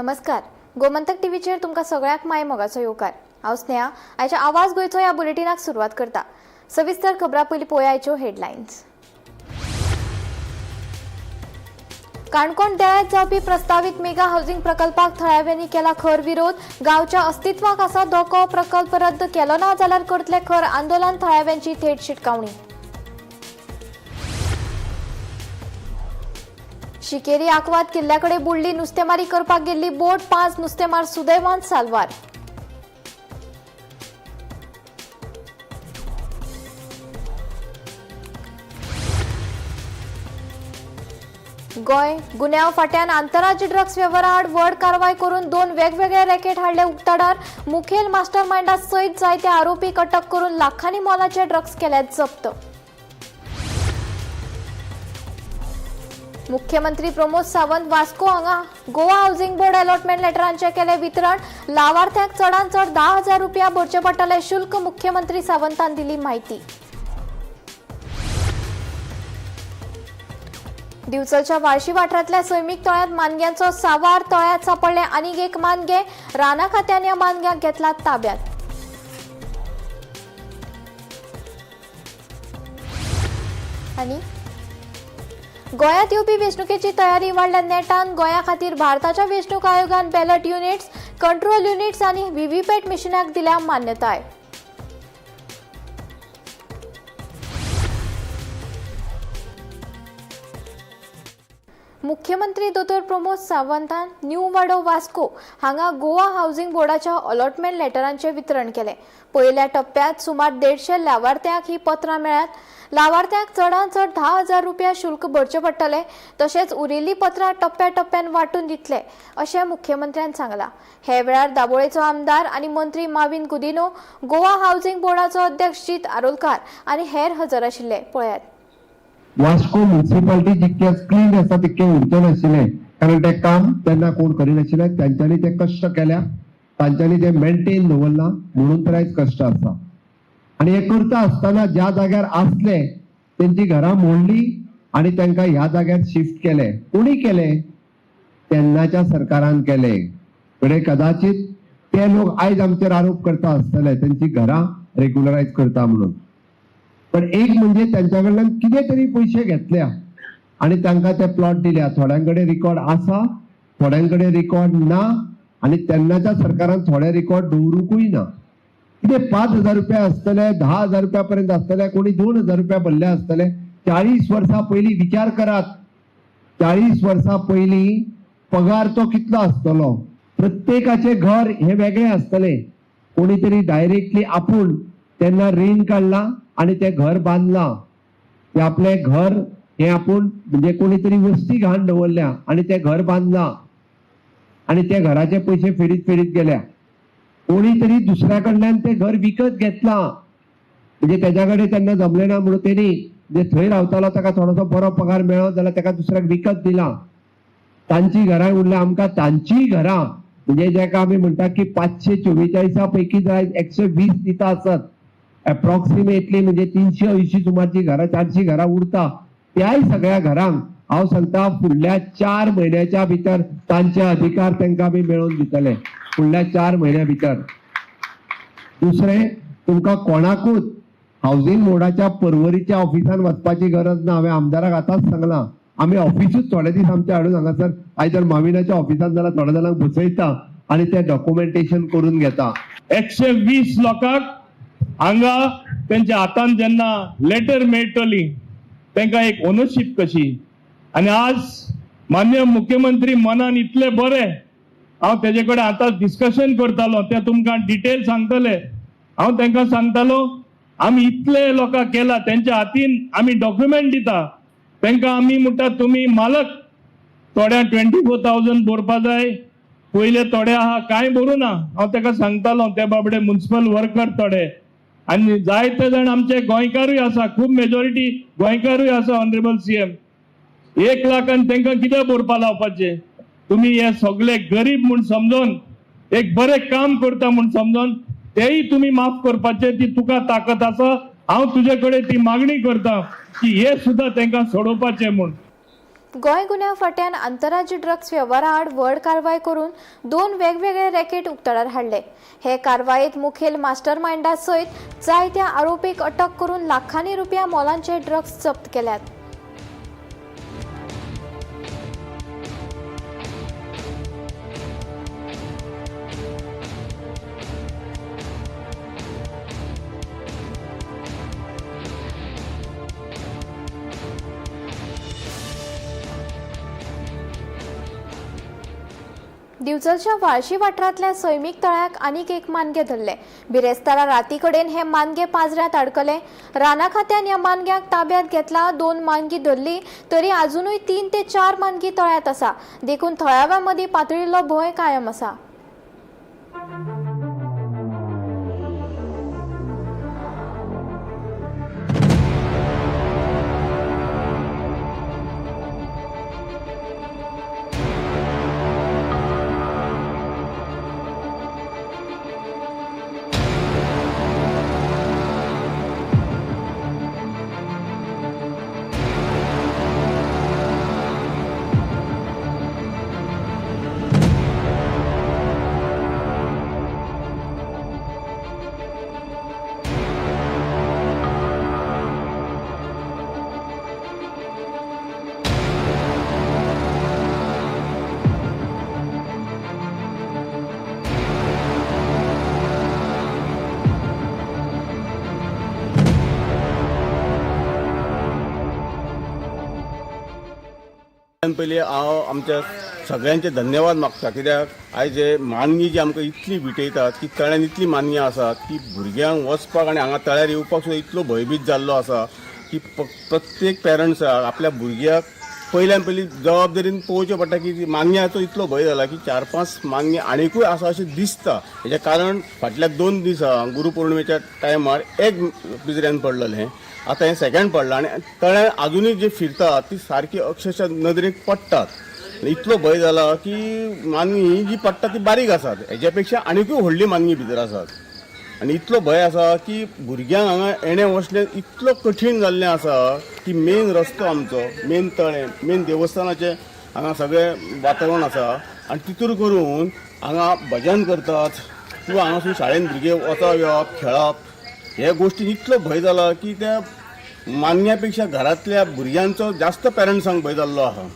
नमस्कार, गोमंतक टीव्हीचेर तुमकां सगळ्यांक माय मोगाचो येवकार. हांव स्नेहा, आयच्या आवाज गोंयचो ह्या बुलेटिनाक सुरवात करता. सविस्तर खबरां पयलीं पळोवया आयच्यो हेडलायन्स. काणकोण देळ्यांत जावपी प्रस्तावीत मेगा हावसिंग प्रकल्पाक थळाव्यांनी केला खर विरोध. गांवच्या अस्तित्वाक आसा धोको. प्रकल्प रद्द केलो ना जाल्यार करतले खर आंदोलन. थळाव्यांची थेट शिटकावणी. शिकेरी आकवाद किल्ल्याकडे बुडली नुस्तेमारी करपाक गेल्ली बोट. 5 नुस्तेमार सुदैवान साल्वार. गोंय गुन्यांव फाट्यान आंतरराज्य ड्रग्स वेव्हारा आड व्हड कारवाय करून 2 वेगवेगळे रॅकेट हाडले उक्ताडार. मुखेल मास्टरमाइंडा सयत जायते आरोपीक अटक करून लाखांनी मोलाचे ड्रग्स केल्यात जप्त. मुख्यमंत्री प्रमोद सावंत वास्को हांगा गोवा हावसिंग बोर्ड अलॉटमेंट लेटरांचे केले वितरण. लावार्थ्यांक चडांत चड 10,000 रुपया भरचे पडटले शुल्क. मुख्यमंत्री सावंतान दिली माहिती. दिवचलच्या वाळशी वाठारांतल्या सैमीक तळ्यांत मानग्यांचो सावार. तळ्यांत सापडले आनीक एक मानगे. राना खात्यान ह्या मानग्याक घेतला ताब्यात. आनी गोंयांत येवपी वेंचणुकेची तयारी वाडल्या नेटान. गोंया खातीर भारताच्या वेंचणूक आयोगान बॅलट युनिट्स, कंट्रोल युनिट्स आनी व्हीव्हीपॅट मिशनाक दिल्या मान्यताय. मुख्यमंत्री दोतोर प्रमोद सावंतान न्यू वाडो वास्को हांगा गोवा हावसिंग बोर्डाच्या अलॉटमेंट लेटरांचे वितरण केले. पयल्या टप्प्यात सुमार 150 लावार्थ्यांक ही पत्रां मेळ्ळ्यात. लावार्थ्यांक चडांत चड 10,000 रुपया शुल्क भरचे पडटले. तशेंच उरिल्ली पत्रां टप्प्या टप्प्यान वांटून दितले अशें मुख्यमंत्र्यान सांगलां. हे वेळार दाबोळेचो आमदार आनी मंत्री माविन गुदिनो, गोवा हावसिंग बोर्डाचो अध्यक्ष जीत आरोलकार आनी हेर हजर आशिल्ले. पळयात. वास्को म्युन्सिपाल्टी जितके क्लीन आसा तितके उरचें नाशिल्लें, कारण तें काम तेन्ना कोण करिनाशिल्ले. तांच्यांनी ते कश्ट केल्या, तांच्यांनी ते मेंटेन दवरलां म्हणून तर आयज कश्ट आसा. आनी हें करता आसतना ज्या जाग्यार आसले तेंची घरां मोडली आनी तांकां ह्या जाग्यार शिफ्ट केले. कोणी केले? तेन्नाच्या सरकारान केले. म्हणजे कदाचित ते लोक आयज आमचेर आरोप करता आसतले तेंची घरां रेग्युलरायज करता म्हणून. पण एक म्हणजे त्यांच्या कडल्यान कितें तरी पयशे घेतल्या आनी तांकां ते प्लॉट दिल्या. थोड्यां कडेन रिकॉर्ड आसा, थोड्यां कडेन रिकॉर्ड ना आनी तेन्नाच्या सरकारान थोडे रिकॉर्ड दवरूंकूय ना. कितें 5,000 रुपया आसतले, 10,000 रुपया पर्यंत आसतले, कोणी 2,000 रुपया भरले आसतले. 40 वर्सां पयलीं विचार करात, 40 वर्सां पयलीं पगार तो कितलो आसतलो? प्रत्येकाचें घर हें वेगळें आसतलें. कोणी तरी डायरेक्टली आपूण तेन्ना रीण काडलां आनी तें घर बांदलां. ते आपलें घर हें आपूण म्हणजे कोणी तरी वस्ती घाण दवरल्या आनी तें घर बांदलां आनी त्या घराचे पयशे फेडीत फेडीत गेल्या. कोणी तरी दुसऱ्या कडल्यान तें घर विकत घेतलां, म्हणजे तेज्या कडेन तेन्ना जमलें ना म्हणून तेणी जे थंय रावतालो ताका थोडोसो बरो पगार मेळ्ळो जाल्यार ताका दुसऱ्याक विकत दिलां. तांची घरां उरल्या. आमकां तांचीय घरां म्हणजे जाका आमी म्हणटा की 544 पैकी जर 120 दिता आसत एप्रॉक्सिमेटली, म्हणजे 380 सुमारची घरां, 400 घरां उरता. त्याय सगळ्या घरांक हांव सांगता फुडल्या 4 म्हयन्याच्या भितर तांचे अधिकार तांकां आमी मेळोवन दितले, फुडल्या 4 म्हयन्या भितर. दुसरें, तुमकां कोणाकूच हावसिंग बोर्डाच्या परवरीच्या ऑफिसान वचपाची गरज ना. हांवें आमदाराक आतांच सांगलां, आमी ऑफिसूच थोडे दीस आमचे हाडून हांगासर आयज जर माविनाच्या ऑफिसान जाल्यार थोड्या जाणांक बसयता आनी ते डॉक्युमेंटेशन करून घेता. 120 लोकांक हांगा तेंच्या हातान जेन्ना लेटर मेळटली तेंकां एक ओनरशीप कशी. आनी आज मान्य मुख्यमंत्री मनान इतले बरें, हांव तेजे कडेन आतां डिस्कशन करतालो, ते तुमकां डिटेल सांगतले. हांव तेंकां सांगतालो आमी इतले लोकांक केला, तेंच्या हातीन आमी डॉक्युमेंट दिता तेंकां. आमी म्हणटा तुमी मालक. थोड्यांक 24,000 भरपा जाय पयले, थोडे आहा कांय भरूं ना. हांव तेका सांगतालो ते बाबडे म्युन्सिपल वर्कर थोडे आनी जायते जाण आमचे गोंयकारूय आसा, खूब मेजॉरिटी गोंयकारूय आसा. ऑनरेबल सीएम, 1 लाखान तेंकां कितें भरपा लावपाचें? तुमी हे सगळे गरीब म्हूण समजून, एक बरें काम करता म्हूण समजून तेय तुमी माफ करपाचे ती तुका ताकद आसा. हांव तुजे कडेन ती मागणी करता की हे सुद्दां तेंकां सोडोवपाचें म्हूण. गोंय गुन्यांव फांट्यान आंतरराज्य ड्रग्स वेव्हारा आड व्हड कारवाय करून 2 वेगवेगळे रॅकेट उक्ताडार हाडले. हे कारवायेत मुखेल मास्टरमाइंडा सयत जायत्या आरोपीक अटक करून लाखांनी रुपया मोलांचे ड्रग्स जप्त केल्यात. दिवचलच्या वाळशी वाठारांतल्या सैमीक तळ्याक आनीक एक मानगें धरलें. बिरेस्तारा राती कडेन हे मानगें पांजऱ्यांत आडकले. राना खात्यान ह्या मानग्याक ताब्यांत घेतला. 2 मानगीं धरली तरी आजुनूय 3 ते 4 मानगीं तळ्यांत आसा, देखून थळाव्यां मदीं पातळिल्लो भंय कायम आसा. पयलीं हांव आमच्या सगळ्यांचे धन्यवाद मागता, कित्याक आयज हे मानगी जी आमकां इतली विटयतात की तळ्यान इतली मानगी आसात की भुरग्यांक वचपाक आनी हांगा तळ्यार येवपाक सुद्दां इतलो भंयभीत जाल्लो आसा की प्रत्येक पेरंट्साक आपल्या भुरग्याक पयल्यान पयलीं जबाबदारीन पळोवचें पडटा की मानग्याचो इतलो भंय जाला की 4-5 मानगी आनिकूय आसा अशें दिसता. हेजें कारण फाटल्या 2 दिसां गुरुपौर्णिमेच्या टायमार एक पिजऱ्यान पडलेलें, आतां हें सेकंड पडलां आनी तळ्यान आजुनूय जे फिरतात ती सारकी अक्षरशः नदरेक पडटात. इतलो भंय जाला की मानगी ही जी पडटा ती बारीक आसात, हेज्या पेक्षा आनिकूय व्हडली मानगी भितर आसात आनी इतलो भंय आसा की भुरग्यांक हांगा येणें वचणें इतलो कठीण जाल्लें आसा की मेन रस्तो आमचो, मेन तळें, मेन देवस्थानाचें हांगा सगळें वातावरण आसा आनी तितूर करून हांगा भजन करतात किंवा हांगासून शाळेन भुरगे वचप येवप खेळप हे गोश्टीन इतलो भंय जाला की त्या मानग्या पेक्षा घरांतल्या भुरग्यांचो जास्त पेरंट्सांक भंय जाल्लो आसा.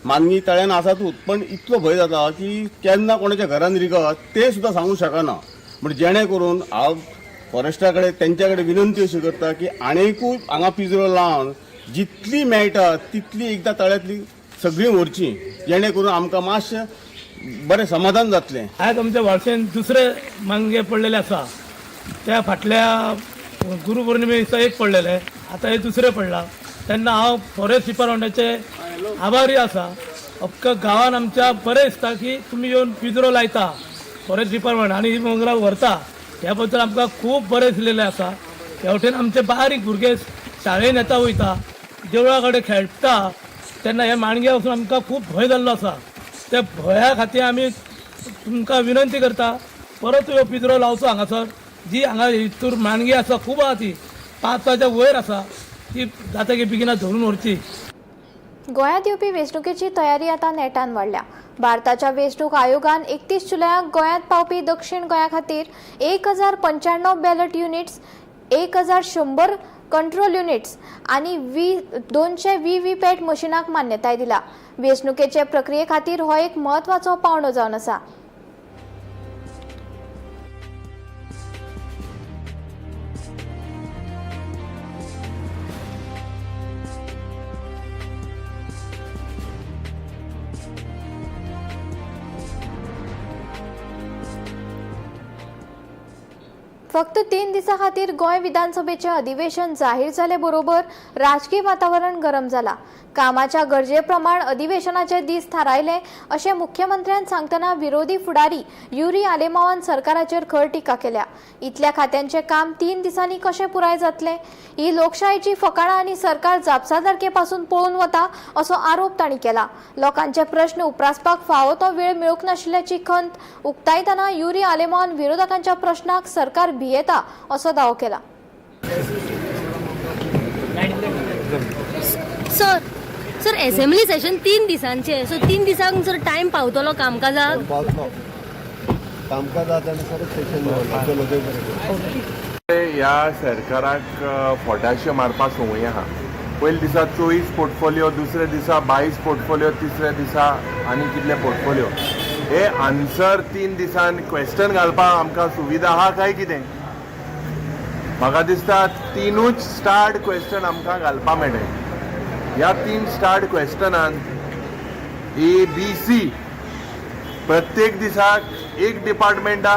मानगी तळ्यान आसातूच पण इतलो भंय जाता की केन्ना कोणाच्या घरान रिगत तें सुद्दां सांगूंक शकना. म्हण जेणे करून हांव फॉरेस्टा कडेन तेंच्या कडेन विनंती अशी करता की आनीकूय हांगा पिंजरो लावन जितली मेळटा तितली एकदां तळ्यांतली सगळीं व्हरची, जेणे करून आमकां मातशें बरें समाधान जातलें. आयज आमच्या वाळशेन दुसरे मानगे पडलेले आसा. त्या फाटल्या गुरुपौर्णिमे दिसा एक पडलेले, आतां हे दुसरे पडला. तेन्ना हांव फॉरेस्ट डिपार्टमेंटाचे आभारी आसा. अख्ख्या गांवान आमच्या बरें दिसता की तुमी येवन पिंजरो लायता फॉरेस्ट डिपार्टमेंट आनी ही मोगरा व्हरता, ह्या बद्दल आमकां खूब बरें दिसलेलें आसा. ह्या वटेन आमचे बारीक भुरगे शाळेन येता वयता, देवळा कडेन खेळटा, तेन्ना हे माणग्या वचून आमकां खूब भंय जाल्लो आसा. त्या भंया खातीर आमी तुमकां विनंती करता, परत ह्यो पिंजरो लावचो हांगासर. जी हांगा हितूर मानगी आसा खूब आसा, ती 5च्या वयर आसा, ती जाता की बेगिना धरून व्हरची. गोंयांत येवपी वेंचणुकेची तयारी आतां नेटान वाडल्या. भारताच्या वेंचणूक आयोगान 31 जुलयाक गोंयांत पावपी दक्षिण गोंया खातीर 1095 बॅलट युनिट्स, 1100 कंट्रोल युनिट्स आनी 200 VVPAT मशिनाक मान्यताय दिला. वेंचणुकेचे प्रक्रिये खातीर हो एक म्हत्वाचो पावंडो जावन आसा. फक्त 3 दिसां खातीर गोंय विधानसभेचें अधिवेशन जाहीर जाले बरोबर राजकी वातावरण गरम जाला. कामाच्या गरजे प्रमाण अधिवेशनाचे दीस थारायले अशें मुख्यमंत्र्यान सांगतना विरोधी फुडारी युरी आलेमावान सरकाराचेर खर टिका केल्या. इतल्या खात्यांचें काम 3 दिसांनी कशें पुराय जातलें? ही लोकशायेची फकाणां आनी सरकार जापसालदारके पासून पळून वता असो आरोप तांणी केला. लोकांचे प्रश्न उप्रासपाक फावो तो वेळ मेळूंक नाशिल्ल्याची खंत उक्तायतना युरी आलेमावान विरोधकांच्या प्रश्नाक सरकार भियेता असो दावो केला. Sir, सर, असेंब्ली सेशन 3 दिसांचे, सो 3 दिसांक सर टायम पावतलो कामकाजाक? पावतलो कामकाजानुसारच सेशन दवरलां. चलो, देव बरें करूं. ह्या सरकाराक फोटाशे मारपा संवय आहा. पयल्या दिसा 24 पोर्टफोलियो, दुसऱ्या दिसा 22 पोर्टफोलियो, तिसऱ्या दिसा आनी कितले पोर्टफोलियो. हे आन्सर 3 दिसान क्वेश्चन घालपाक आमकां सुविधा आहा काय कितें? म्हाका दिसता 3ूच स्टार्ड क्वेश्चन आमकां घालपाक मेळटा. ह्या 3 स्टार्ड क्वेश्चनान ए बी सी प्रत्येक दिसाक एक डिपार्टमेंटा,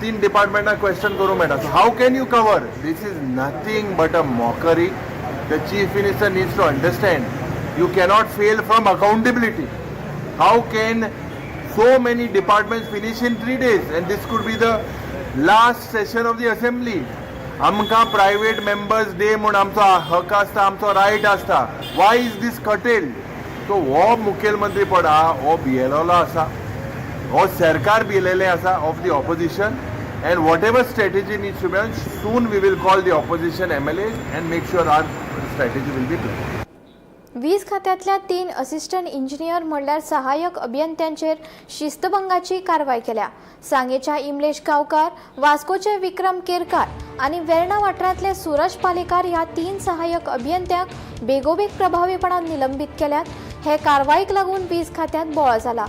3 डिपार्टमेंटा क्वेश्चन करूंक मेळटा. So how can you cover? This is nothing but a mockery. The chief minister needs to understand you cannot fail from accountability. How can so many departments finish in 3 days? And this could be the last session of the assembly. आमकां private members day म्हूण आमचो हक आसता, आमचो right आसता. Why is this curtailed? So हो मुखेलमंत्री पड आहा, हो भियेलोलो आसा, हो सरकार भियेलेलें आसा of the opposition. And whatever strategy needs to be, soon we will call the opposition MLA and make sure our strategy will be plan. वीज खात्यांतल्या 3 असिस्टंट इंजिनियर म्हणल्यार सहाय्यक अभियंत्यांचेर शिस्तभंगाची कारवाय केल्या. सांगेच्या इमलेश गांवकार, वास्कोचे विक्रम केरकार आनी वेर्णा वाठारांतले सूरज पालेकार ह्या 3 सहाय्यक अभियंत्यांक बेगोबेग प्रभावीपणान निलंबीत केल्यात. हे कारवायेक लागून वीज खात्यांत बोवाळ जाला.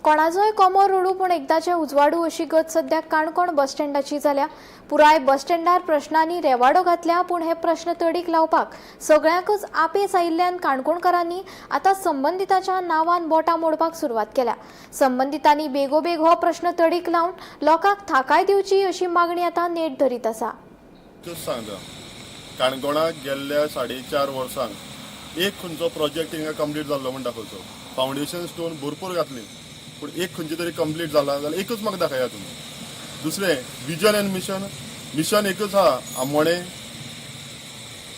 कोणाचोय कोमो रडू पूण एकदाचें उजवाडू अशी गत सद्या काणकोण बस स्टँडाची जाल्या. पुराय बस स्टँडार प्रश्नांनी रेवाडो घातल्या, पूण हे प्रश्न तडीक लावपाक सगळ्यांकच आपेस आयिल्ल्यान काणकोणकारांनी आतां संबंदिताच्या नांवान बोटां मोडपाक सुरवात केल्या. संबंदितांनी बेगोबेग हो प्रश्न तडीक लावन लोकांक थाकाय दिवची अशी मागणी आतां नेट धरीत आसा. सांगता, काणकोणाक गेल्ल्या 4.5 वर्सांक एक खंयचो प्रोजेक्ट हिंगा कंप्लीट जाल्लो म्हूण दाखोवचो. फावंडेशन स्टोन भरपूर घातली, पूण एक खंयचे तरी कंप्लीट जाला जाल्यार एकूच म्हाका दाखया तुमी. दुसरें, विजन एन्ड मिशन. मिशन एकूच आहा, आमोणें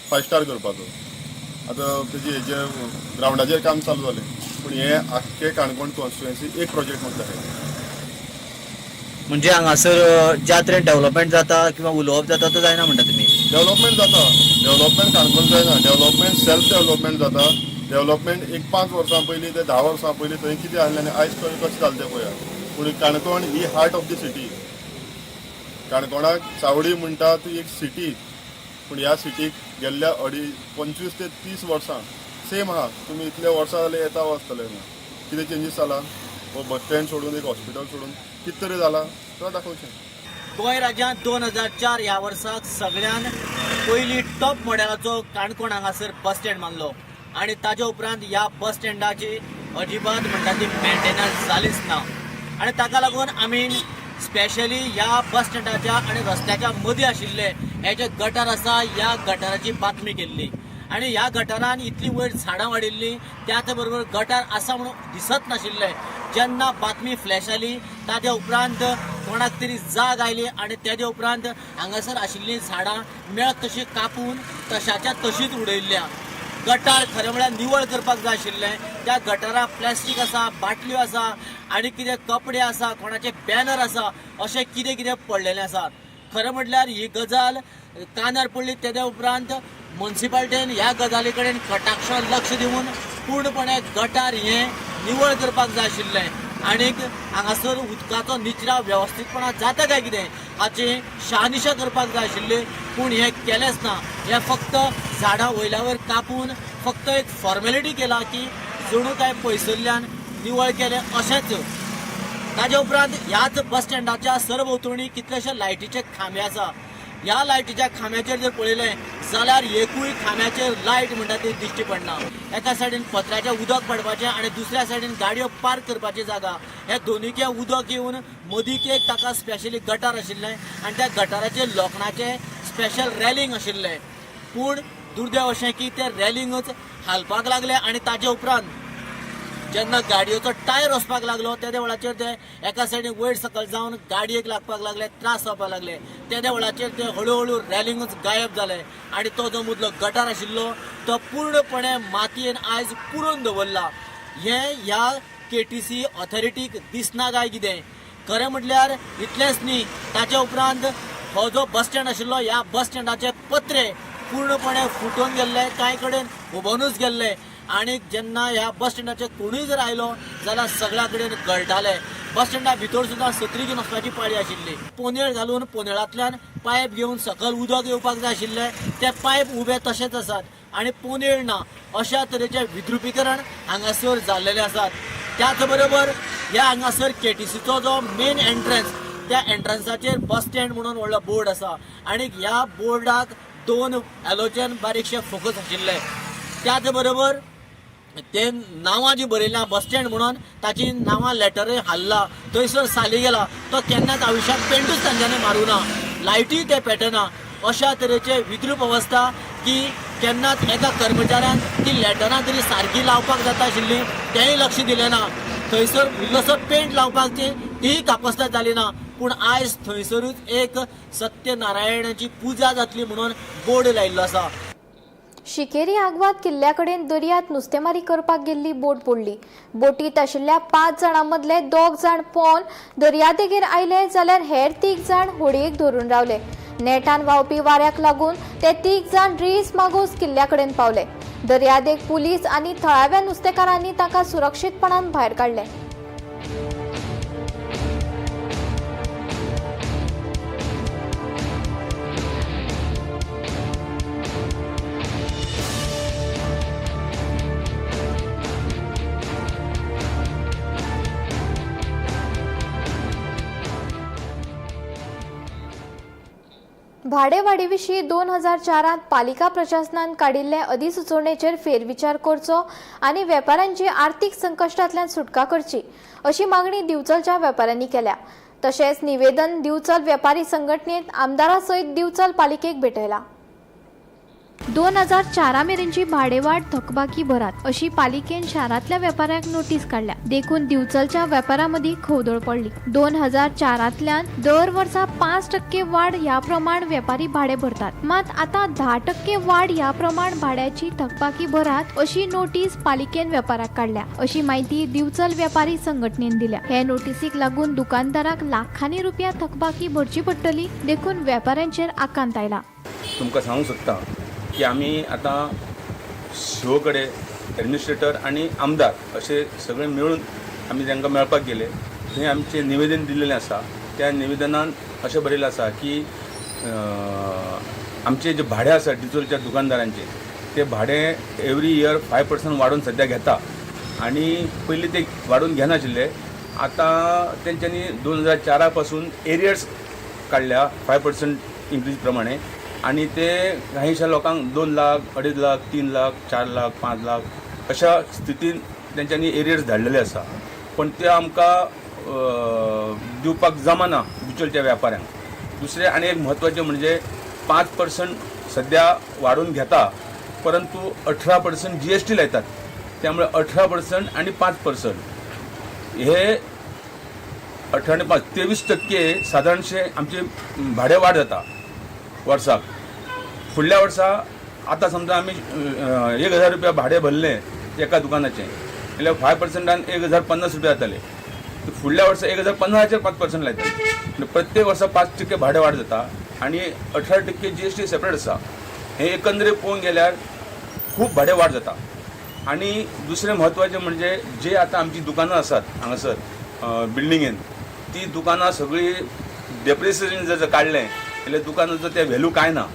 5 स्टार करपाचो. आतां तेजे हेजे ग्रावंडाचेर काम चालू जालें, पूण हें आख्खें काणकोण कॉन्स्टिट्युएन्सी एक प्रोजेक्ट म्हाका दाखया. म्हणजे हांगासर ज्या तरेन डेव्हलपमेंट जाता किंवा उलोवप जाता तो जायना म्हणटा तुमी? डेव्हलपमेंट जाता, डेव्हलपमेंट काणकोण जायना. डेव्हलपमेंट सेल्फ डेव्हलपमेंट जाता. डेव्हलपमेंट एक 5 वर्सां पयलीं ते 10 वर्सां पयलीं थंय कितें आहलें आनी आयज खंय कशें जालें तें पळया. पूण काणकोण ही हार्ट ऑफ the city. काणकोणाक चावडी म्हणटा ती एक सिटी, पूण ह्या सिटीक गेल्ल्या 25 ते 30 वर्सां सेम आहा. तुमी इतले वर्सां जाले येता आसतले, न्हू? कितें चेंजीस जाला? हो बस स्टँड सोडून, एक हॉस्पिटल सोडून कितें तरी जाला तुका दाखोवचें. गोंय राज्यांत 2004 ह्या वर्साक सगळ्यान पयली टॉप मॉडेलाचो काणकोण हांगासर बस स्टँड बांदलो आनी ताच्या उपरांत ह्या बस स्टँडाची अजिबात म्हणटा ती मेंटेनन्स जालीच ना आनी ताका लागून आमी स्पेशली ह्या बस स्टँडाच्या आनी रस्त्याच्या मदीं आशिल्ले हे जे गटर आसा, ह्या गटराची बातमी केल्ली आनी ह्या गटरान इतली वयर झाडां वाडिल्ली, त्याच बरोबर गटर आसा म्हणून दिसत नाशिल्लें. जेन्ना बातमी फ्लॅश आली, ताच्या उपरांत कोणाक तरी जाग आयली आनी तेच्या उपरांत हांगासर आशिल्लीं झाडां मेळत तशी कापून तशाच्या तशीच उडयल्ल्या. गटार खरें म्हळ्यार निवळ करपाक जाय आशिल्लें. त्या गटाराक प्लास्टीक आसा, बाटल्यो आसा आनी कितें कपडे आसा, कोणाचे बॅनर आसा, अशें कितें कितें पडलेलें आसा. खरें म्हटल्यार ही गजाल कानार पडली तेच्या उपरांत मुन्सिपाल्टीन ह्या गजाली कडेन कटाक्षान लक्ष दिवन पूर्णपणे गटार हें निवळ करपाक जाय आशिल्लें आनीक हांगासर उदकाचो निचराव वेवस्थीतपणान जाता काय कितें हाची शहानिशा करपाक जाय आशिल्ली, पूण हें केलेंच ना. हें फक्त झाडां वयल्या वयर कापून फक्त एक फॉर्मेलिटी केला की जणू काय पयसुल्ल्यान निवळ केलें अशेंच. ताज्या उपरांत ह्याच बस स्टँडाच्या सरभोंवतणी कितलेशे लायटीचे खांबे आसा. ह्या लायटीच्या खांब्याचेर जर पळयलें जाल्यार एकूय खांब्याचेर लायट म्हणटा ती दिश्टी पडना. एका सायडीन पत्र्याचें उदक पडपाचें आनी दुसऱ्या सायडीन गाडयो पार्क करपाची जागा. हे दोनीके उदक येवन मदीक एक ताका स्पेशली गटार आशिल्लें आनी त्या गटाराचेर लोखणाचें स्पेशल रॅलिंग आशिल्लें, पूण दुर्दैव अशें की तें रॅलिंगच हालपाक लागलें आनी ताजे उपरांत जेन्ना गाडयेचो टायर वचपाक लागलो तेद्या वेळाचेर ते एका सायडीन वयर सकयल जावन गाडयेक लागपाक लागले, त्रास जावपाक लागले. तेद्या वेळाचेर ते हळुहळू रॅलिंगूच गायब जाले आनी तो जो मदलो गटार आशिल्लो तो पूर्णपणे मातयेन आयज पुरोवन दवरला. हें ह्या केटीसी ऑथॉरिटीक दिसना काय कितें? खरें म्हटल्यार इतलेंच न्ही, ताच्या उपरांत हो जो बस स्टँड आशिल्लो ह्या बस स्टँडाचे पत्रे पूर्णपणे फुटून गेल्ले, कांय कडेन उबोनूच गेल्ले आनी जेन्ना ह्या बस स्टँडाचे कोणूय जर आयलो जाल्यार सगळ्या कडेन गळटाले. बस स्टँडा भितर सुद्दां सत्री घेवन वचपाची पाळी आशिल्ली. पोनेळ घालून पोनेळांतल्यान पायप घेवन सकयल उदक येवपाक जाय आशिल्लें, ते पायप उबे तशेच आसात आनी पोनेळ ना. अशा तरेचें विद्रुपीकरण हांगासर जाल्लेलें आसात. त्याच बरोबर ह्या हांगासर केटीसीचो जो मेन एंट्रन्स, त्या एंट्रन्साचेर बस स्टँड म्हणून व्हडलो बोर्ड आसा आनी ह्या बोर्डाक 2 एलोजन बारीकशे फोकस आशिल्ले. त्याच बरोबर ते नांवां जी बरयल्या बस स्टँड म्हणून ताची नांवां लेटरूय हाल्ला, थंयसर साली गेला, तो केन्नाच आयुश्यांत पेंटूच तांच्यांनी मारूं ना, लायटीय ते पेटना. अशा तरेचे विद्रूप अवस्था की केन्नाच एका कर्मचाऱ्यान ती लेटरां तरी सारकी लावपाक जाता आशिल्ली तेंय लक्ष दिलें ना. थंयसर इल्लोसो पेंट लावपाक तीय कापस्ताद जाली ना. पूण आयज थंयसरूच एक सत्यनारायणाची पुजा जातली म्हणून बोर्ड लायिल्लो आसा. शिकेरी आगवाद किल्ल्याकडेन दर्यांत नुस्तेमारी करपाक गेल्ली बोट बुडली. बोटीत आशिल्ल्या 5 जाणां मदले 2 जाण पोवन दर्यादेगेर आयले जाल्यार हेर 3 जाण होडयेक धरून रावले. नेटान व्हांवपी वाऱ्याक लागून ते 3 जाण रेईस मागोस किल्ल्याकडेन पावले. दर्यादेग पुलीस आनी थळाव्या नुस्तेकारांनी तांकां सुरक्षीतपणान भायर काडले. भाडेवाडीविशीं 2004 पालिका प्रशासनान काडिल्ले अधिसुचोवणेचेर फेरविचार करचो आनी वेपाऱ्यांची आर्थिक संकश्टांतल्यान सुटका करची अशी मागणी दिवचलच्या वेपाऱ्यांनी केल्या. तशेंच निवेदन दिवचल वेपारी संघटनेत आमदारा सयत दिवचल पालिकेक भेटयला. 2004 मेरेनची भाडेवाड थकबाकी भरात अशी पालिकेन शारांतल्या वेपाऱ्यांक नोटीस काडल्या. देखून दिवचलच्या वेपाऱ्यां मदीं खवदळ पडली. 2004 दर वर्सा 5% वाड ह्या प्रमाण वेपारी भाडे भरतात, मात आतां 10% वाड ह्या प्रमाण भाड्याची थकबाकी भरात अशी नोटीस पालिकेन वेपाऱ्याक काडल्या अशी म्हायती दिवचल वेपारी संघटनेन दिल्या. हे नोटीसीक लागून दुकानदाराक लाखांनी रुपया थकबाकी भरची पडटली, देखून वेपाऱ्यांचेर आकांत आयला. तुमकां सांगूंक शकता की आमी आतां शिओ कडेन एडमिनिस्ट्रेटर आनी आमदार अशे सगळे मेळून आमी तांकां मेळपाक गेले. थंय आमचें निवेदन दिल्लें आसा. त्या निवेदनान अशें बरयलें आसा की आमचें जें भाडें आसा डिजलच्या दुकानदारांचें तें भाडें एवरी इयर 5% वाडोवन सद्या घेता आनी पयलीं ते वाडोवन घेनाशिल्ले. आतां तेंच्यांनी 2004 पासून एरियर्स काडल्या 5% इन्क्रीज प्रमाणे आनी ते कांयशा लोकांक 2 लाख, 2.5 लाख, 3 लाख, 4 लाख, 5 लाख अशा स्थितीन तेंच्यांनी एरियर्स धाडलेले आसा. पण ते आमकां दिवपाक जमाना दिवचलच्या व्यापाऱ्यांक. दुसरें आनी एक म्हत्वाचें म्हणजे 5% सद्या वाडोवन घेता, परंतु 18% GST लायतात. त्यामुळे 18% आनी 5% हे 18 आनी 5 23% सादारणशे आमचे भाडें वाड जाता वर्साक. फुडल्या वर्सा आतां समजा आमी 1000 रुपया भाडें भरलें एका दुकानाचें जाल्यार 5%न 1050 रुपया जाताले. फुडल्या वर्सा 1050चेर 5% लायतले. प्रत्येक वर्सा 5% भाडें वाड जाता आनी 18% GST separate आसा. हें एकंदरीत पळोवंक गेल्यार खूब भाडें वाड जाता. आनी दुसरें म्हत्वाचें म्हणजे जे आतां आमचीं दुकानां आसात हांगासर बिल्डिंगेन, ती दुकानां सगळीं डेप्रिसिएशन जर काडलें जाल्यार दुकानाचो ते व्हॅल्यू कांय ना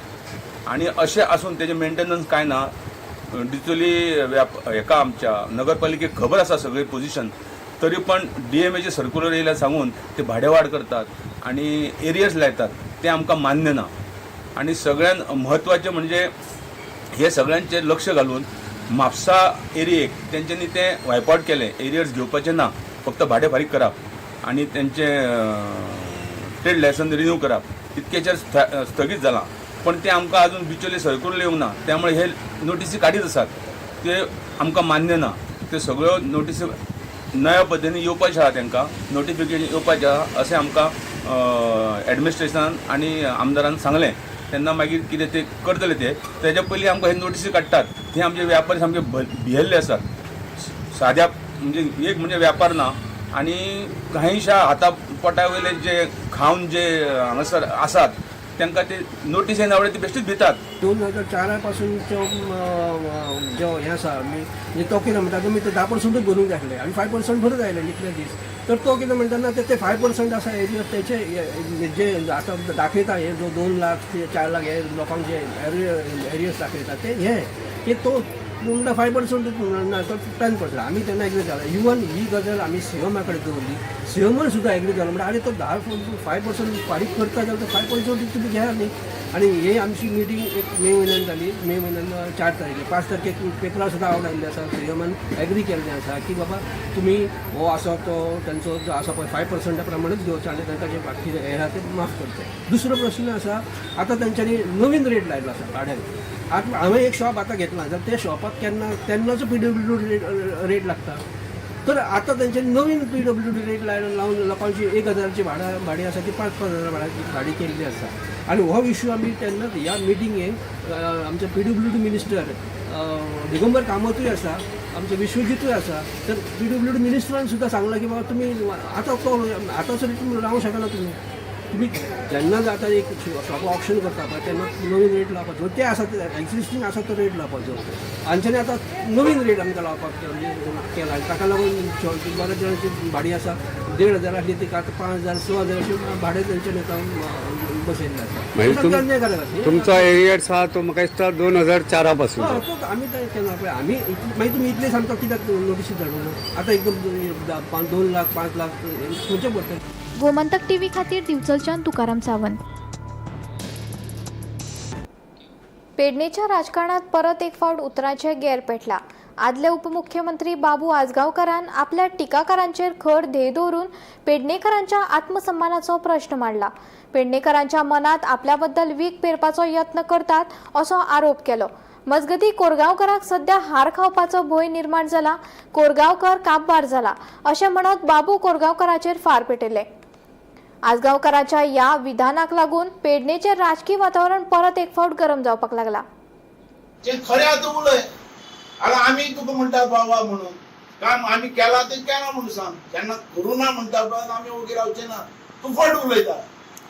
आनी अशें आसून तेजें मेंटेनन्स कांय ना. डिचोली हेका आमच्या नगरपालिकेक खबर आसा सगळी पोजिशन, तरी पण DMAचे सर्क्युलर येयल्यार सांगून ते भाडें वाड करतात आनी एरियर्स लायतात, तें आमकां मान्य ना. आनी सगळ्यान म्हत्वाचें म्हणजे हे सगळ्यांचेर लक्ष घालून म्हापसा एरियेक तेंच्यांनी तें वायप आवट केलें. एरियर्स घेवपाचें ना, फक्त भाडें फारीक करप आनी तेंचें ट्रेड लायसन्स रिन्यू करप तितकेचेर स्थगीत जालां. पण तें आमकां अजून बिचोले सर्क्युलर येवंक ना, त्यामुळे हे नोटीसी काडीत आसात ते आमकां मान्य ना. ते सगळ्यो नोटीसी नव्या पद्दतीन येवपाचें आहा, तांकां नोटिफिकेशन येवपाचें आहा अशें आमकां एडमिनिस्ट्रेशनान आनी आमदारान सांगलें. तेन्ना मागीर कितें ते करतले ते तेज्या पयलीं आमकां हे नोटीसी काडटात. ते आमचे व्यापारी सामके भियेल्ले आसात. साद्या म्हणजे एक म्हणजे व्यापार ना आनी कांयशा हाता पोटा वयले जे खावन जे हांगासर आसात तांकां ते नोटीस येना फुडें ते बेश्टीच भितात. 2004 पासून जो जो हें आसा म्हणजे तो कितें म्हणटा, तुमी ते 10%ूच भरूंक जाय आसले आनी 5% भरत आयले इतले दीस. तर तो कितें म्हणटा ना, ते 5% आसा एरियर तेचे जे आतां दाखयता, हे जो 2 लाख ते 4 लाख हे लोकांक जे एरियर्स दाखयता ते हे की तो म्हणटा 5% ना, तो 10%. आमी तेन्ना एग्री जाला. इवन ही गजाल आमी सीएमा कडेन दवरली. सीएमान सुद्दां एग्री जालो. म्हणटा आरे, तो 5% फारीक करता जाल्यार तो 5% तुमी घेया न्ही. आनी हे आमची मिटींग एक मे म्हयन्यान जाली. मे म्हयन्यान 4 तारखेक, 5 तारखेक पेपरार सुद्दां आवट आयिल्लें आसा. सीएमान एग्री केल्लें आसा की बाबा, तुमी हो आसा तो तेंचो जो आसा पळय 5%ा प्रमाणेच घेवचो आनी तांकां जे बाकी हे आहा ते माफ करचे. दुसरो प्रश्न आसा, आतां तेंच्यांनी नवीन रेट लायलो आसा भाड्यान. आतां हांवें एक शॉप आतां घेतलां जाल्यार त्या शॉपाक केन्ना तेन्नाचो पीडब्ल्यू डी रेट लागता. तर आतां तेंच्यांनी नवीन पीडब्ल्यू डी रेट लावन लोकांची 1000ची भाडें आसा ती 5-5 हजार भाडें केल्ली आसा. आनी हो इशू आमी तेन्ना ह्या मिटिंगेक आमचे पीडब्ल्यू डी मिनिस्टर दिगंबर कामतूय आसा, आमचे विश्वजीतूय आसा. तर पीडब्ल्यू डी मिनिस्टरान सुद्दां सांगलां की बाबा, तुमी आतां तो आतांचो रेट तुमी लावंक शकना. तुमी तुमी जेन्ना जाता एक शॉप ऑक्शन करता पळय तेन्ना नवीन रेट लावपाचो, ते आसा ते एक्झिस्टींग आसा तो रेट लावपाचो. हांच्यानी आतां नवीन रेट आमकां लावपाक म्हणजे केला. ताका लागून बऱ्याच जाणांची भाडी आसा 1500 आसली ती आतां 5000, 6000 अशें भाडें तेंच्यानी आतां बसयल्लें आसा. म्हणजे अन्यायकारक आसा. तुमचो एरियर्स आहा तो म्हाका दिसता 2004 पासून. हय, तो आमी ते केन्ना पळय आमी मागीर तुमी इतले सामकां कित्याक नोटीसी धाडूं ना? आतां एकदम 2 लाख, 5 लाख खंयचे पडटले? गोमंतक टीव्ही खातीर दिवचलच्यान तुकाराम सावंत. पेडणेच्या राजकारणात परत एक फावट उतरांचे गेर पेटला. आदले उपमुख्यमंत्री बाबू आजगांवकारान आपल्या टिकाकारांचेर खर ध्येय दवरून पेडणेकरांच्या आत्मसन्मानाचो प्रश्न मांडला. पेडणेकरांच्या मनात आपल्याबद्दल वीख पेरपाचो यत्न करतात असो आरोप केलो. मजगती, कोरगांवकराक सध्या हार खावपाचो भंय निर्माण जाला, कोरगांवकर काबार जाला अशें म्हणत बाबू कोरगांवकराचेर फार पेटयले. आजगांवकाराच्या ह्या विधानाक लागून पेडणेचें राजकी वातावरण परत एक फावट गरम जावपाक लागला. ते खरें आतां उलय. आतां आमी तुका म्हणटा बाबा म्हणून काम आमी केलां तें केलां म्हणून सांग. जेन्ना करूं ना म्हणटा पळय, आमी ओगी रावचे ना. तूं फट उलयता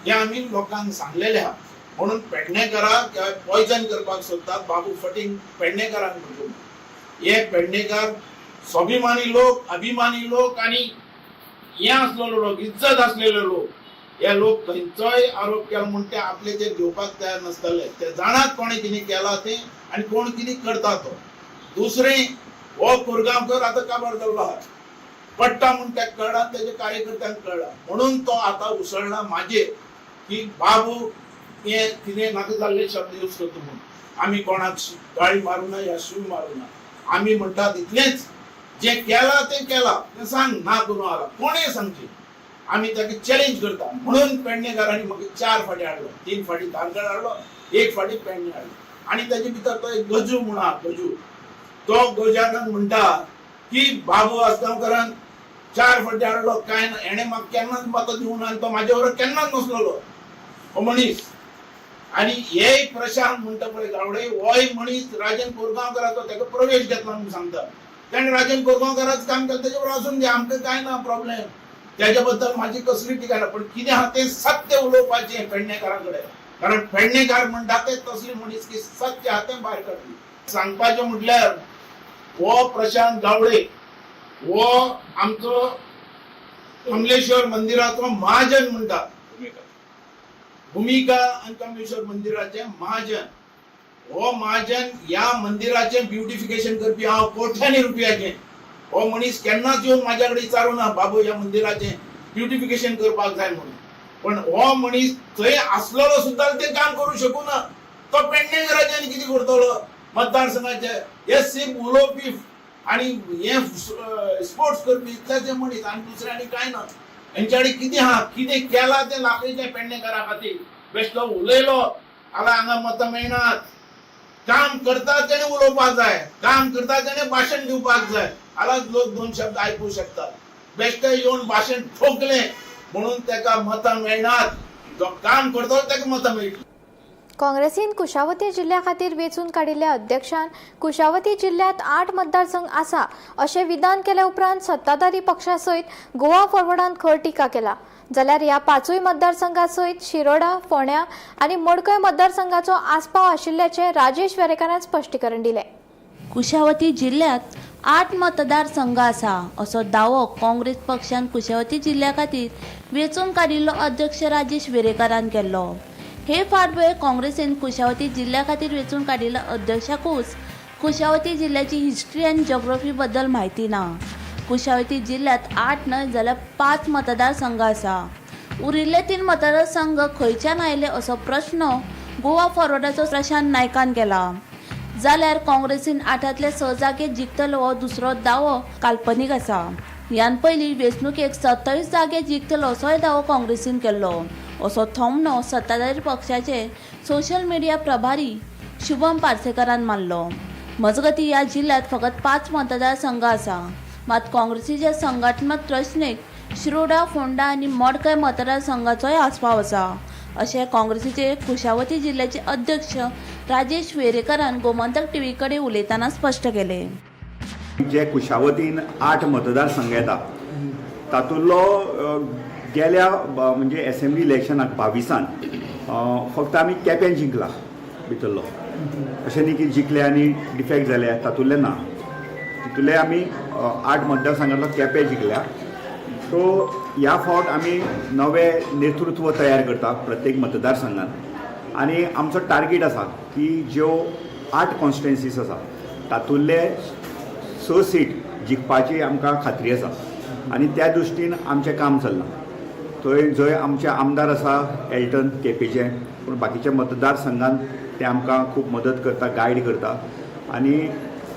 हें आमी लोकांक सांगलेलें आहा. म्हणून पेडणेकराक पॉयजन करपाक सोदतात बाबू फटींग पेडणेकरांक म्हणटा. हे पेडणेकर स्वाभिमानी लोक, अभिमानी लोक आनी हे आसलेलो लोक, इज्जत आसलेले लोक. हे लोक खंयचोय आरोप केलो म्हूण ते आपले ते घेवपाक तयार नासतले. ते जाणात कोणें कितें केलां तें आनी कोण कितें करता तो. दुसरें, हो कोरगांवकर आतां काबार जाल्लो आहा. पडटा म्हूण ताका कळ्ळा, तेजे कार्यकर्त्यांक कळ्ळा, म्हणून तो आतां उसळना म्हाजेर की बाबू हे कितें नाका जाल्ले शब्द यूज करता म्हणून. आमी कोणाक गाळी मारूं ना या शिव मारूं ना. आमी म्हणटात इतलेंच, जें केलां तें केलां तें सांग. ना करूं आला कोणें सांगचें, आमी ताका चॅलेंज करता. म्हणून पेडणेकारांनी म्हाका चार फाटी हाडलो. तीन फाटी धारगळ हाडलो, एक फाटी पेडणे हाडलो. आनी ताजे भितर तो एक गजू म्हूण आहा, गजू. तो गजानन म्हणटा की बाबू आजगांवकारान चार फाटी हाडलो काय ना, हेणें म्हाका केन्नाच मतां दिवंक ना आनी तो म्हाजे बरोबर केन्नाच नसलेलो हो मनीस. आनी हे एक प्रशांत म्हणटा पळय गावडे, होय मनीस राजन कोरगांवकाराचो ताका प्रवेश घेतला म्हणून सांगता. ताणें राजन कोरगांवकाराच काम केलें, तेजे बरोबर आसून दी, आमकां कांय ना प्रॉब्लेम. त्याच्या बद्दल माझी कसली टिका ना. पण कितें आहा तें सत्य उलोवपाचें पेडणेकारां कडेन, कारण पेडणेकार म्हणटा ते तसली मनीस की सत्य आहा तें भायर काडली. सांगपाचें म्हटल्यार हो प्रशांत गावडे हो आमचो कमलेश्वर मंदिराचो महाजन म्हणटा. भुमिका आनी कमलेश्वर मंदिराचे महाजन. हो महाजन ह्या मंदिराचें ब्युटिफिकेशन करपी हांव कोट्यांनी रुपयाचें. हो मनीस केन्नाच येवन म्हाज्या कडेन विचारूं ना, बाबू, ह्या मंदिराचें ब्युटिफिकेशन करपाक जाय म्हणून. पण हो मनीस थंय आसलेलो सुद्दां तें काम करूं शकूं ना. तो पेडणेकराचें आनी कितें करतलो मतदारसंघाचे? हे सिर्फ उलोवपी आनी हे स्पोर्ट्स करपी इतलेच हे मनीस आनी दुसरें आनी कांय ना. हेंच्या कडेन कितें आहा, कितें केलां तें दाखयचें पेडणेकरा खातीर. बेश्टो उलयलो जाल्यार हांगा मतां मेळनात. काम करता तेणे उलोवपाक जाय, काम करता तेणे भाशण दिवपाक जाय, जाल्यार लोक दोन शब्द आयकूं शकतात. बेश्टे येवन भाशण ठोकलें म्हणून ताका मतां मेळनात. जो काम करतलो ताका मतां मेळटलीं. काँग्रेसीन कुशावती जिल्ल्या खातीर वेंचून काडिल्ल्या अध्यक्षान कुशावती जिल्ल्यांत 8 मतदारसंघ आसा अशें विधान केल्या उपरांत सत्ताधारी पक्षा सयत गोवा फॉरवर्डान खर टिका केला. जाल्यार ह्या 5 मतदारसंघा सयत शिरोडा, फोंड्या आनी मडकय मतदारसंघाचो आस्पाव आशिल्ल्याचें राजेश वेरेंकारान स्पश्टीकरण दिलें. कुशावती जिल्ल्यांत 8 मतदारसंघ आसा असो दावो काँग्रेस पक्षान कुशावती जिल्ल्या खातीर वेंचून काडिल्लो अध्यक्ष राजेश वेरेंकारान केल्लो. हे फाटभुंयेर काँग्रेसीन कुशावती जिल्ल्या खातीर वेंचून काडिल्ल्या अध्यक्षाकूच कुशावती जिल्ल्याची हिस्ट्री आनी जोग्राफी बद्दल म्हायती ना. कुशावती जिल्ल्यांत 8 न्हय जाल्यार 5 मतदारसंघ आसा. उरिल्ले 3 मतदारसंघ खंयच्यान आयले असो प्रश्न गोवा फॉरवर्डाचो प्रशांत नायकान केला. जाल्यार काँग्रेसीन 8तले 6 जागे जिखतलो हो दुसरो दावो काल्पनीक आसा. ह्यान पयलीं वेंचणुकेक 27 जागे जिखतलो असोय दावो काँग्रेसीन केल्लो असो थोमणो सत्ताधारी पक्षाचे सोशल मिडिया प्रभारी शुभम पार्सेकारान मारलो. मजगतीं ह्या जिल्ल्यांत फकत 5 मतदारसंघ आसा. मात काँग्रेसीच्या संघटनात्मक रचनेक शिरोडा, फोंडा आनी मडकय मतदारसंघाचोय आस्पाव आसा अशें काँग्रेसीचे कुशावती जिल्ल्याचे अध्यक्ष राजेश वेरेंकारान गोमंतक टीव्ही कडेन उलयतना स्पश्ट केलें. जे कुशावतीन 8 मतदारसंघ येता तातूंतलो गेल्या म्हणजे एसेंब्ली इलेक्शनाक 22 फक्त आमी केपें जिंकला भितरलो. अशें न्ही की जिखले आनी डिफेक्ट जाले तातूंतले ना. तितूंतले आमी 8 मतदारसंघांतलो केपें जिखल्या. सो ह्या फावट आमी नवें नेतृत्व तयार करता प्रत्येक मतदारसंघात आनी आमचो टार्गेट आसा की ज्यो 8 कॉन्स्टिट्युएन्सीस आसा तातूंतले 6 सीट जिखपाची आमकां खात्री आसा आनी त्या दृश्टीन आमचें काम चल्लां. थंय जंय आमचे आमदार आसा एल्टन केपेचे, पूण बाकीच्या मतदारसंघान ते आमकां खूब मदत करता, गायड करता. आनी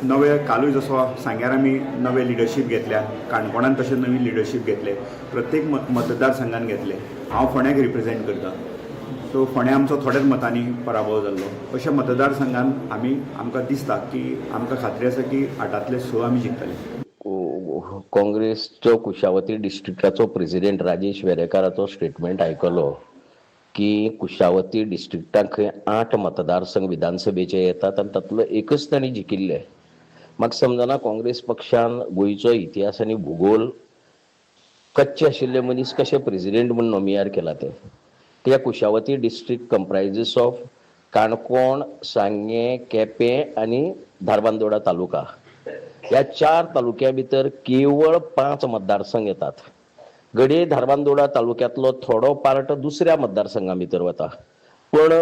नवे कालूय जसो सांग्यार आमी नवे लिडरशीप घेतल्या, काणकोणान तशें नवीन लिडरशीप घेतले, प्रत्येक मतदारसंघान घेतले. हांव फोंड्याक रिप्रेजेंट करता, सो फोंड्या आमचो थोड्याच मतांनी पराभव जाल्लो. अशा मतदारसंघान आमी आमकां दिसता की आमकां खात्री आसा की 8तले 6 आमी जिखतले. काँग्रेसचो कुशावती डिस्ट्रिक्टाचो प्रेसिडेंट राजेश वेरेंकाराचो स्टेटमेंट आयकलो की कुशावती डिस्ट्रिक्टाक खंय 8 मतदारसंघ विधानसभेचे येतात आनी तातूंतलो एकच तांणी जिखिल्ले. म्हाका समजना काँग्रेस पक्षान गोंयचो इतिहास आनी भुगोल कच्चे आशिल्ले मनीस कशे प्रेसिडेंट म्हूण नोमियार केला ते. त्या Kushavati district comprises of Canacona, Sanguem, Quepem आनी धारबांदोडा तालुका. ह्या 4 तालुक्या भितर केवळ 5 मतदारसंघ येतात. घडये धारबांदोडा तालुक्यांतलो थोडो पार्ट दुसऱ्या मतदारसंघा भितर वता, पण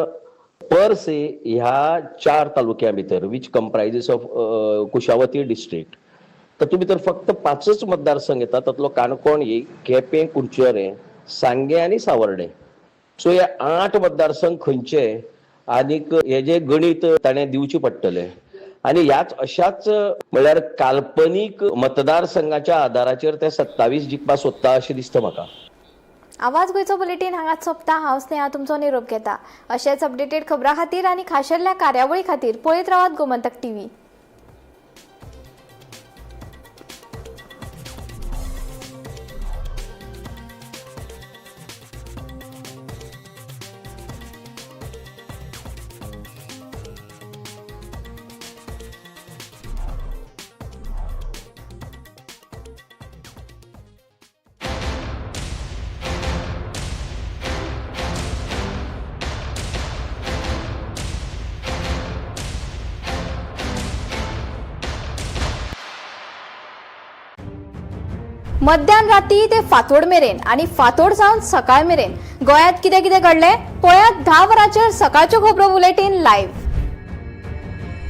पर से ह्या 4 तालुक्या भितर which comprises of Kushavati district तातूंत भितर फक्त 5च मतदारसंघ येतात. तातूंतलो काणकोण, केपें, कुडचडें, सांगें आनी सावर्डें. सो हे 8 मतदारसंघ खंयचे आनीक हे जे गणीत ताणें दिवचें पडटलें. आनी ह्याच अशाच म्हणल्यार काल्पनीक मतदारसंघाच्या आदाराचेर ते 27 जिखपा सोदता अशें दिसता म्हाका. आवाज गोंयचो बुलेटीन हांगाच सोंपता. हांव स्नेहा तुमचो निरोप घेता. अशेच अपडेटेड खबरां खातीर आनी खाशेल्या कार्यावळी खातीर पळयत रावात गोमंतक टीव्ही. मध्यान राती ते फांतोड मेरेन आनी फांतोड जावन सकाळ मेरेन गोंयांत कितें कितें घडलें पळयात 10 वरांचेर सकाळच्यो खबरो बुलेटीन लायव्ह.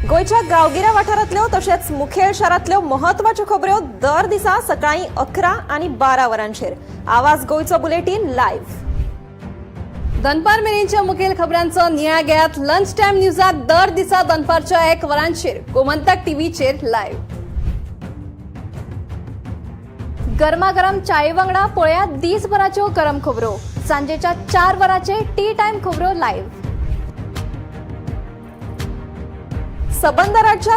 गोंयच्या गांवगिऱ्या वाठारांतल्यो तशेंच मुखेल शारांतल्यो म्हत्वाच्यो खबऱ्यो दर दिसा सकाळीं 11 आनी 12 वरांचेर आवाज गोंयचो बुलेटीन लायव्ह. दनपार मेरेनच्या मुखेल खबरांचो नियाळ घेयात लंच टायम न्यूजात दर दिसा दनपारच्या 1 वरांचेर गोमंतक टीव्हीचेर लायव्ह. गरमागरम चाये वांगडा पळयात दिसभराच्यो गरम खबरो सांजेच्या 4 वरांचेर टी टायम खबरो लायव्ह. सबंद राज्यात